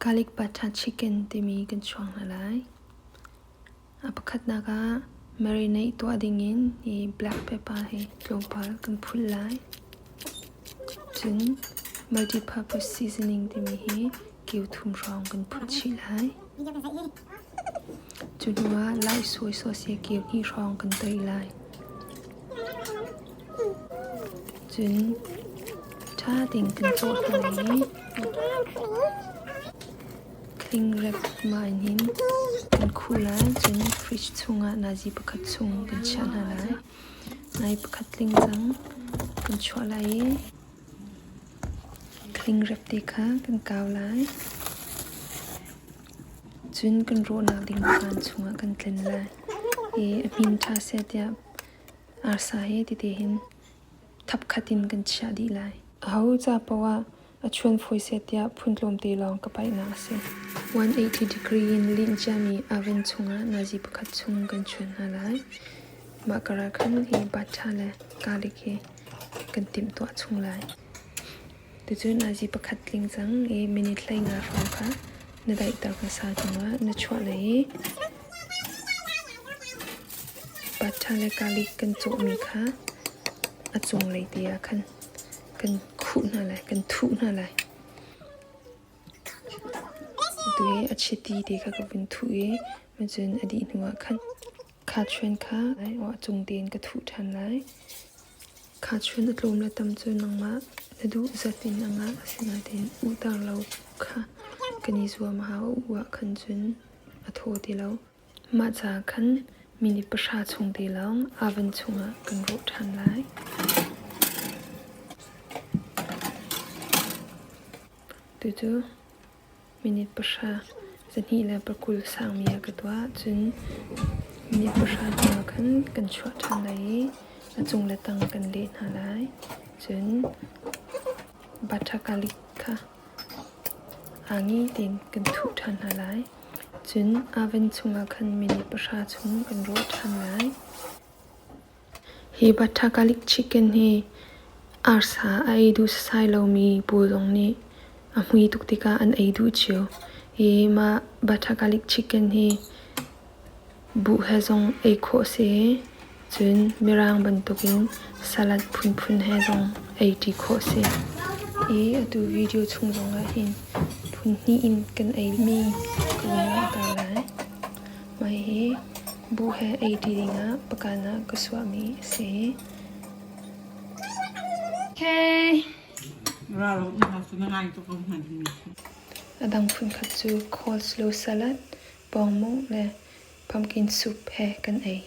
Garlic butter chicken timi kan chuang hna lai. A pakhatnak ah marinate tuah dingin hi black pepper hi tlawmpal kan phulh lai. Cun multi-purpose seasoning timi hi keu thum hrawng kan phulh chih lai. Cu hnuah lai soy sauce hi keu hnih hrawng kan toih lai. Cun ṭha tein kan cawh hna lai i cling wrap mah in hin kan khuh lai. Cun fridge chungah nazi pakhat chung kan chiah hna lai. Nai pakhat tling cang kan chuah lai i cling wrap te kha kan kau lai. Cun kan rawhnak ding paan chungah kan tlen lai. I a hmin ṭha seh tiah arsa hi tete hin thapkhat in kan chiah dih lai. Aho ca paoh ah a chuan fawi seh tiah phun tlawmte lawng ka paihnak a si. 180 degree in linh ciami oven chungah nazi pakhat chung kan chuan hna lai. Mah karah khan hi butter le garlic hi kan timhtuah chung lai. Tucun nazi pakhat tling cang i minute 15 hrawng kha na daihter hmasa hnuah na chuah lai i butter le garlic kan cawhmi kha a cunglei te ah khan kan khuh hna lai, kan thuh hna lai. Atu hi a chiti te kha ka vun thuh i cun a dih hnuah khan khachuan kha a cung tein ka thuh ṭhan lai. Khachuan a tlawm le tam cu nangmah na duh zat in a ngah asinain uhter lo kha kan i zuam a hau. A uh ah khan cun a thaw ti lo. Mah caah khan minute 10 chung te lawng oven chungah kan rawh ṭhan lai. Tucu minute 10 12:20 sangmi ah ka tuah. Cun minute 10 hnuah khan kan chuah ṭhan lai i a cung le tang kan leh hna lai. Cun butter garlic kha aa ngi tein kan thuh ṭhan hna lai. Cun oven chungah khan minute 10 chung kan rawh ṭhan lai. Hi butter garlic chicken hi arsa a ei duh sasai lomi pawl zong nih a hmui tuk tikah an ei duh cio. Hi mah butter garlic chicken hi buh he zong ei khawh a si i cun mirang bantukin salad phunphun he zong ei ṭi khawh a si. Hi atu video chung zongah hin phun hnih in kan eimi ka vun langhter lai. Mah hihi buh he ei ṭi dingah pakan ah ka suahmi a si. Okay. A dang phunkhat cu coleslaw salad, bawngmawng le pumpkin soup he kan ei.